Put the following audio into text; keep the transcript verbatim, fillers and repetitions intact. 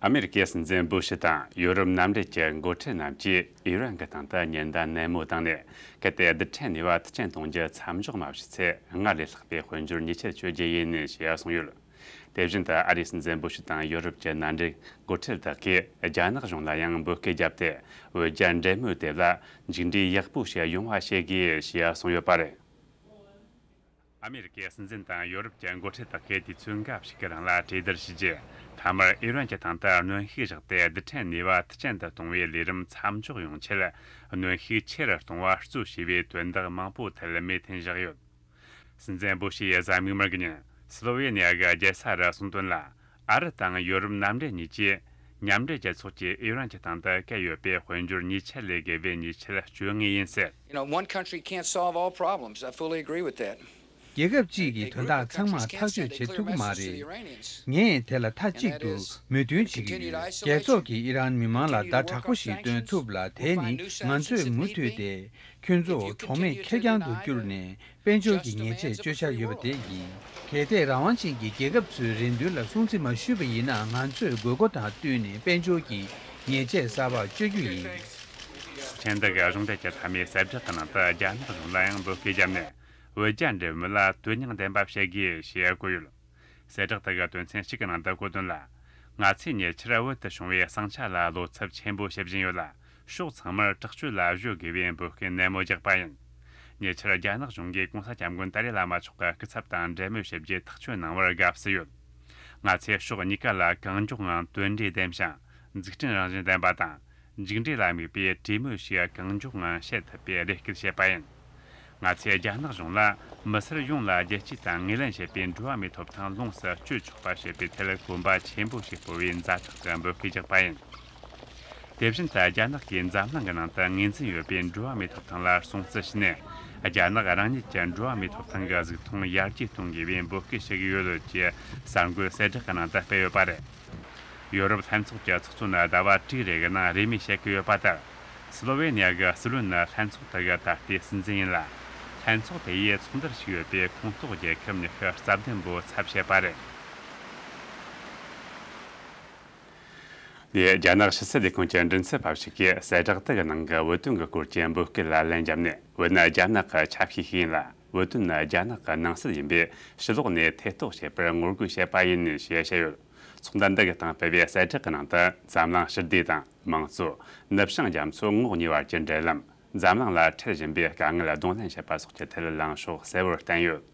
ཨ་མེ་རི་ཀའི་སྲིད་འཛིན་སྦུ་ཤི་དང་ཡོ་རོབ་མཉམ་འབྲེལ་གྱི་འགོ་ཁྲིད་རྣམས་ཀྱིས་ཨི་རན་གྱི་སྟེང་དུ་ཉེན་བརྡ་ནན་མོ་བཏང་ནས། གལ་ཏེ་རྡུལ་ཕྲན་ནུས་པ་མཐུ་ཅན་གཏོང་རྒྱུ་མཚམས་འཇོག་མ་བྱས་ཚེ། སྔར་ལས་ལྷག་པའི་དཔལ་འབྱོར་ཉེས་ཆད་གཅོད་རྒྱུ་ཡིན་ཞེས་གསུངས་ཡོད། དེ་བཞིན་དུ་ཨ་རིའི་སྲིད་འཛིན་སྦུ་ཤི་དང་ཡོ་རོབ་ཀྱི་མནའ་འབྲེལ་འགོ་ཁྲིད་དག་གིས་རྒྱ་ནག་གཞུང་ལ་ཡང་འབོད་སྐུལ་བརྒྱབ་སྟེ། འོས་རྒྱ་འབྲེལ་མོལ་དེ་ལ་མཇུག་འབྲས་ཡག་པོ་ཞིག་ཡོང་བ་བྱེད་དགོས་ཞེས་གསུངས་ཡོད་པ་རེད། ཨ་མེ་རི་ཀའི་སྲིད་འཛིན་དང་ཡོ་རོབ་ཀྱི་འགོ་ཁྲིད་དག་གིས་དུས་ཚོད་འགའ་ཞིག་གི་རིང་ལ་གྲོས་བསྡུར་བྱས་རྗེས། མཐའ་མར་ཨི་རན་གྱི་སྟེང་དུ་གནོན་ཤུགས་བཞག་སྟེ། རྡུལ་ཕྲན་ནུས་པ་མཐུ་ཅན་དུ་གཏོང་བའི་ལས་རིམ་མཚམས་འཇོག་ཡོང་ཆེད་གནོན་ཤུགས་ཆེ་རུ་གཏོང་བ་གཙོ་བྱས་པའི་དོན་དག་མང་པོ་ཐད་མོས་མཐུན་བཞག་ཡོད། སྲིད་འཛིན་སྦུ་ཤི་ཡིས་གཟའ་མིག་དམར་གྱི་ཉིན་སི་ལོ་ཝེ་ནི་ཡ་གི་རྒྱལ་ས་རུ་གསུངས་དོན་ལ། ཨ་རི་དང་ཡོ་རོབ་མཉམ་འབྲེལ་གཉིས་ཀྱིས་མཉམ་འབྲེལ་རྒྱལ་ཚོགས་ཀྱིས་ཨི་རན་གྱི་སྟེང་དུ་བཀལ་ཡོད་པའི་དཔལ་འབྱོར་ཉེས་ཆད་ལས་བརྒལ་བའི་ཉེས་ཆད་གཅོད་ངེས་ཡིན་ཟེར། You know, one country can't solve all problems. I fully agree with that. རྒྱལ་ཁབ་གཅིག་གིས་དོན་དག་ཚང་མ་ཐག་གཅོད་བྱེད་ཐུབ་ཀྱི་མ་རེད། ངས་དེ་ལ་མཐའ་གཅིག་ཏུ་མོས་མཐུན་བྱེད་ཀྱི་ཡོད། རྒྱལ་ཚོགས་ཀྱིས་ཨི་རན་མི་མང་ལ་བརྡ་དྲག་པོ་ཞིག་སྟོན་ཐུབ་ལ། དེ་ནི་ང་ཚོས་མུ་མཐུད་དེ་ཁྱོད་ཚོ་གྲོགས་མེད་ཁེར་རྐྱང་དུ་བསྐྱུར་ནས། དཔལ་འབྱོར་གྱི་ཉེས་ཆད་གཅོད་འཆར་ཡོད་པ་དེ་ཡིན། གལ་ཏེ་རང་དབང་ཅན་གྱི་རྒྱལ་ཁབ་ཚོའི་རེ་འདུན་ལ་སྲུང་བརྩི་མ་ཞུས་པ་ཡིན་ན། ང་ཚོས་དགོས་མཁོ་དང་བསྟུན་ནས་དཔལ་འབྱོར་གྱི་ཉེས་ཆད་གསར་པ་གཅོད་རྒྱུ་ཡིན། ཚོགས་ཆེན་འདི་གའི་གཞུང་འབྲེལ་གྱི་མཐའ་མའི་གསལ་བསྒྲགས་ཀྱི་ནང་དུ། རྒྱ་ནག་གཞུང་ལ་ཡང་འབོད་སྐུལ་བརྒྱབ་ནས། འོས་རྒྱ་འབྲེལ་མོལ་ལ་དོན་སྙིང་ལྡན་པ་བྱེད་དགོས་ཞེས་བཀོད་ཡོད། གསལ་བསྒྲགས་དེ་གའི་དོན་ཚན་གཅིག་གི་ནང་དུ་བཀོད་དོན་ལ། ང་ཚོས་ཉེ་ཆར་བོད་དུ་བྱུང་བའི་ཟིང་ཆ་ལ་བློ་འཚབ་ཆེན་པོ་བྱེད་བཞིན་ཡོད་ལ། ཕྱོགས་ཚང་མར་དྲག་སྤྱོད་ལ་གཞོལ་དགོས་པའི་འབོད་སྐུལ་ནན་མོ་རྒྱག་པ་ཡིན། ཉེ་ཆར་རྒྱ་ནག་གཞུང་གིས་གོང་ས་སྐྱབས་མགོན་ཏཱ་ལའི་བླ་མ་མཆོག་གི་སྐུ་ཚབ་དང་འབྲེལ་མོལ་བྱེད་རྒྱུའི་ཐག་གཅོད་གནང་བར་དགའ་བསུ་ཡོད། ང་ཚོས་ཕྱོགས་གཉིས་ཀ་ལ་གང་མགྱོགས་ངང་དོན་འབྲས་ལྡན་ཞིང་། འཛུགས་སྐྲུན་རང་བཞིན་ལྡན་པ་དང་། མཇུག་འབྲས་ལ་དམིགས་པའི་གྲོས་མོལ་ཞིག་གང་མགྱོགས་ངང་བྱེད་ཐུབ་པའི་རེ་སྐུལ་བྱེད་པ་ཡིན། ང་ཚོས་རྒྱ་ནག་གཞུང་ལ་མི་སེར་ཡོངས་ལ་རྒྱལ་གཅེས་དང་ངོས་ལེན་བྱེད་པའི་འགྲོ་བ་མིའི་ཐོབ་ཐང་ལོངས་སུ་སྤྱོད་ཆོག་པ་བྱེད་པའི་ཐད་གོམ་པ་ཆེན་པོ་ཞིག་སྤོ་བའི་ཛ་དྲག་གི་འབོད་སྐུལ་རྒྱག་པ་ཡིན། དེ་བཞིན་དུ། རྒྱ་ནག་གིས་འཛམ་གླིང་གི་ནང་དུ་ངོས་འཛིན་ཡོད་པའི་འགྲོ་བ་མིའི་ཐོབ་ཐང་ལ་སྲུང་བརྩི་བྱས་ནས། རྒྱ་ནག་རང་ཉིད་ཀྱི་འགྲོ་བ་མིའི་ཐོབ་ཐང་གི་གཟུགས་མཐོང་ཡར་རྒྱས་གཏོང་དགོས་པའི་འབོད་སྐུལ་ཞུ་གི་ཡོད་ཅེས་གསར་འགོད་གསལ་བསྒྲགས་ཀྱི་ནང་དུ་སྤེལ་ཡོད་པ་རེད། ཡོ་རོབ་ལྷན་ཚོགས་ཀྱི་ཚོགས་གཙོ་ནི་ཟླ་བ་དྲུག་རེ་གི་ནང་རེས་མོས་བྱེད་ཀྱི་ཡོད་པ་ལྟར། སི་ལོ་ཝེ་ནི་ཡ་གི་སྲིད་བློན་ནི་ལྷན་ཚོགས་དེ་གི་ད་ལྟའི་སྲིད་འཛིན་ཡིན་ལ། ལྷན་ཚོགས་དེ་ཡིས་ཚོགས་འདུར་ཞུགས་ཡོད་པའི་ཁོངས་གཏོགས་རྒྱལ་ཁབ་ཉི་ཤུ་རྩ་བདུན་པོ་ཚབ་བྱེད་པ་རེད། འདིར་རྒྱ་ནག་ཕྱི་སྲིད་ལས་ཁུངས་ཀྱི་མགྲིན་ཚབ་པ་ཞིག་གིས་གསལ་བསྒྲགས་དེ་གི་ནང་གི་བོད་དོན་གྱི་སྐོར་གྱི་འབོད་སྐུལ་ལ་ལན་བརྒྱབ་ནས། བོད་ནི་རྒྱ་ནག་གི་ཆ་ཤས་ཤིག་ཡིན་ལ། བོད་དོན་ནི་རྒྱ་ནག་གི་ནང་སྲིད་ཡིན་པས། ཕྱི་ལོགས་ནས་ཐེ་གཏོགས་བྱེད་པར་ངོ་རྒོལ་བྱེད་པ་ཡིན་ཞེས་བཤད་ཡོད། ཚོགས་འདུ་འདི་གི་སྟེང་སྤེལ་བའི་གསལ་བསྒྲགས་ཀྱི་ནང་དུ། འཛམ་གླིང་ཞི་བདེ་དང་། དམངས་གཙོ། ནུབ་བྱང་རྒྱ་མཚོ་ངོགས་གཉིས་བར་གྱི་འབྲེལ་ལམ། འཛམ་གླིང་ལ་འཕྲད་བཞིན་པའི་དཀའ་ངལ་གདོང་ལེན་བྱེད་པ་སོགས་ཀྱི་ཐད་ལངས་ཕྱོགས་གསལ་བོར་བསྟན་ཡོད།